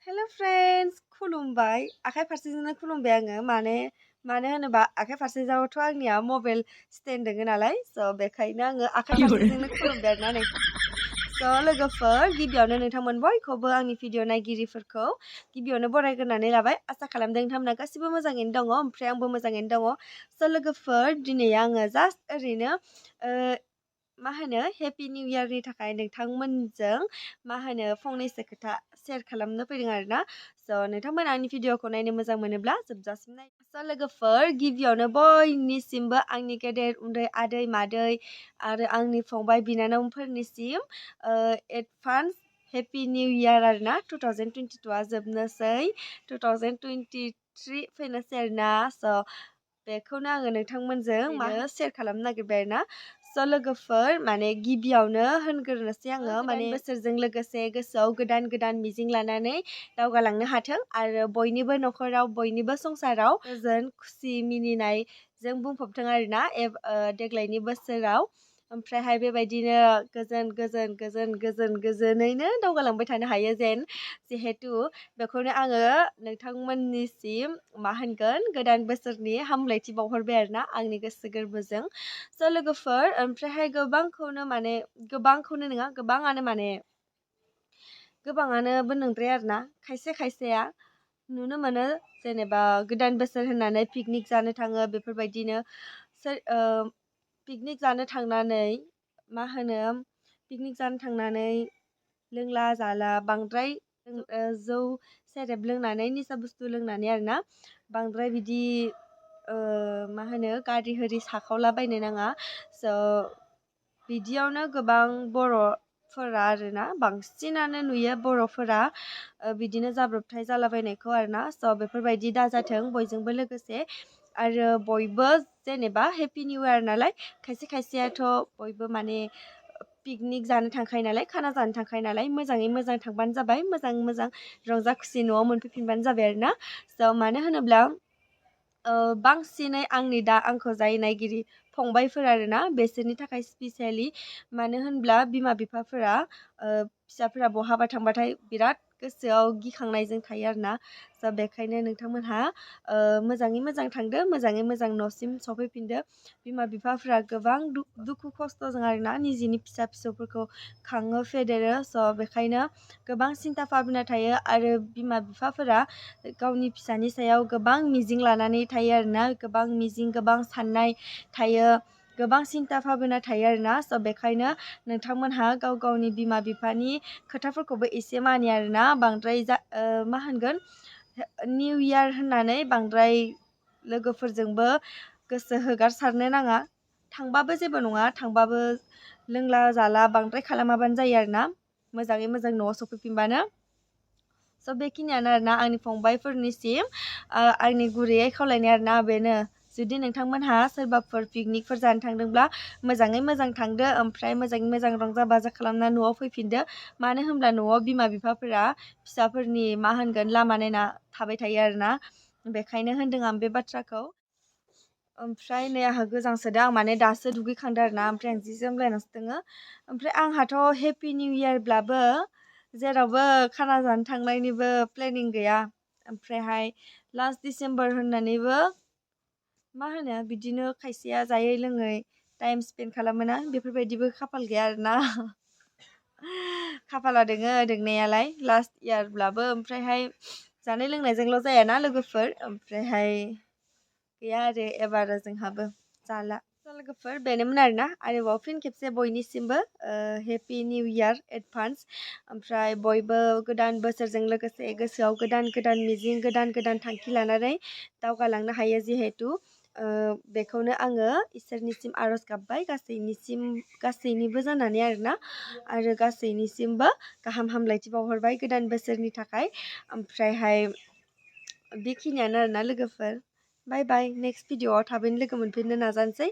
हेल' friends खुलुमबाय आखाइ फारसेजोंनो खुलुमबाय आङो मानो होनोबा आखाइ फारसेजोंथ' आंनिया मबाइल स्टेन्ड दङ नालाय स' बेखायनो आङो आखाइ फारसेजोंनो खुलुमबाय आरोना नोंथां स' लोगोफोर गिबियावनो नोंथांमोन बयखौबो आंनि भिडिअ नायगिरिफोरखौ गिबियावनो बरायग्रोनानै लाबाय आसा खालामदों नोंथांमोना गासिबो मोजाङैनो दङ ओमफ्राय आंबो मोजाङैनो दङ स' लोगोफोर दिनै आङो जास्ट ओरैनो हेपि निउ इयारनि थाखाय नोंथांमोनजों फंनैसो खोथा शेयार खालामनो फैदों आरोना स' नोंथांमोना आंनि भिडिअखौ नायनो मोजां मोनोब्ला जोबजासिम नाय स' लोगोफोर गिबियावनो बयनिसिमबो आंनि गेदेर उन्दै आदै मादै आरो आंनि फंबाय बिनानावफोरनिसिम एडभान्स हेपि निउ इयार आरोना 2022आ जोबनोसै 2023 फैनोसै आरोना स' बेखौनो आङो नोंथांमोनजों शेयार खालामनो नागिरबाय आरोना स' लोगोफोर गिबियावनो होनग्रोनोसै आङो बोसोरजों लोगोसे गोसोआव गोदान गोदान मिजिं लानानै दावगालांनो हाथों आरो बयनिबो न'खराव बयनिबो संसाराव गोजोन खुसि मिनिनायजों बुंफबथों आरोना देग्लायनि बोसोराव ओमफ्रायहाय बेबायदिनो गोजोनैनो दावगालांबाय थानो हायो जिहेतु बेखौनो आङो नोंथांमोननिसिम गोदान बोसोरनि हामलायथि बावहरबाय आरोना आंनि गोसो गोरबोजों स' लोगोफोर ओमफ्रायहाय गोबाङानोबो नंद्राया आरोना खायसेया नुनो मोनो जेनेबा गोदान बोसोर होननानै पिकनिक जानो थाङो बेफोरबायदिनो पिकनिक जानो थांनानै लोंला जाला बांद्राय जौ सेरेब लोंनानै निसा बुस्थु लोंनानै आरोना बांद्राय बिदि गारि होरि साखावलाबायनो नाङा स' बिदियावनो गोबां बर'फोरा आरोना बांसिनानो नुयो बर'फोरा बिदिनो जाब्रबथाय जालाबायनायखौ आरोना स' बेफोरबायदि दाजाथों बयजोंबो लोगोसे आरो बयबो जेनेबा हेपि निउ इयार नालाय खायसेयाथ' बयबो पिकनिक जानो थांखायो नालाय खाना जानो थांखायो नालाय मोजाङै मोजां थांबानो जाबाय मोजां रंजा खुसि न'आव मोनफैफिनबानो जाबाय आरोना स' मानो होनोब्ला बांसिनै आंखौ जाय नायगिरि फंबायफोर आरोना बेसोरनि थाखाय स्पेसियेलि मानो होनब्ला बिमा बिफाफोरा फिसाफोरा बहाबा थांबाथाय बिराद गोसोआव गिखांनायजों थायो आरोना स' बेखायनो नोंथांमोनहा मोजाङै मोजां थांदो मोजाङै मोजां न'सिम सफैफिनदो बिमा बिफाफ्रा गोबां दुखु खस्थ'जों आरोना निजेनि फिसा फिसौफोरखौ खाङो फेदेरो स' बेखायनो गोबां सिन्था भाबना थायो आरो बिमा बिफाफोरा गावनि फिसानि सायाव गोबां मिजिं लानानै थायो आरोना गोबां मिजिं गोबां साननाय थायो गोबां सिन्था भाबना थायो आरोना स' बेखायनो नोंथांमोनहा गाव गावनि बिमा बिफानि खोथाफोरखौबो एसे मानिया आरोना बांद्राय निउ इयार होननानै बांद्राय लोगोफोरजोंबो गोसो होगारसारनो नाङा थांबाबो जेबो नङा थांबाबो लोंला जाला बांद्राय खालामाबानो जायो आरोना मोजाङै मोजां न'आव सफैफिनबानो स' बेखिनियानो आरोना आंनि फंबायफोरनिसिम आंनि गुरैयै खावलायनाय आरोना बेनो जुदि नोंथांमोनहा सोरबाफोर पिकनिकफोर जानो थांदोंब्ला मोजाङै मोजां थांदो ओमफ्राय मोजाङै मोजां रंजा बाजा खालामना न'आव फैफिनदो मानो होनब्ला न'आव बिमा बिफाफोरा फिसाफोरनि लामा नायना थाबाय थायो आरोना बेखायनो होनदों आं बे बाथ्राखौ ओमफ्राय नै आंहा गोजांसोदों आं दासो दुगैखांदों आरोना ओमफ्राय आं जि जोमलायनासो दङो ओमफ्राय आंहाथ' हेपि निउ इयारब्लाबो जेरावबो खाना जानो थांनायनिबो प्लेनिं गैया ओमफ्रायहाय लास्ट डिसेम्बर होननानैबो बिदिनो खायसेया जायै लोङै टाइम स्पेन्ड खालामोना बेफोरबायदिबो खाफाल गैया आरोना खाफाला दोङो दोंनायालाय लास्ट इयारब्लाबो ओमफ्रायहाय जानाय लोंनायजोंल' जायाना लोगोफोर ओमफ्रायहाय गैया आरो एबार जोंहाबो जाला लोगोफोर बेनोमोन आरोना आरोबाव फिन खेबसे बयनिसिमबो हेपि निउ इयार एडभान्स ओमफ्राय बयबो गोदान बोसोरजों लोगोसे गोसोआव गोदान गोदान मिजिं गोदान गोदान थांखि लानानै दावगालांनो हायो जिहेतु बेखौनो आङो इसोरनिसिम आर'ज गाबबाय गासैनिबो जानानै आरोना आरो गासैनिसिमबो गाहाम हामलायथि बावहरबाय गोदान बोसोरनि थाखाय ओमफ्रायहाय बेखिनियानो आरोना लोगोफोर बाय बाय नेक्स्ट भिडिअआव थाबैनो लोगो मोनफिननो नाजानोसै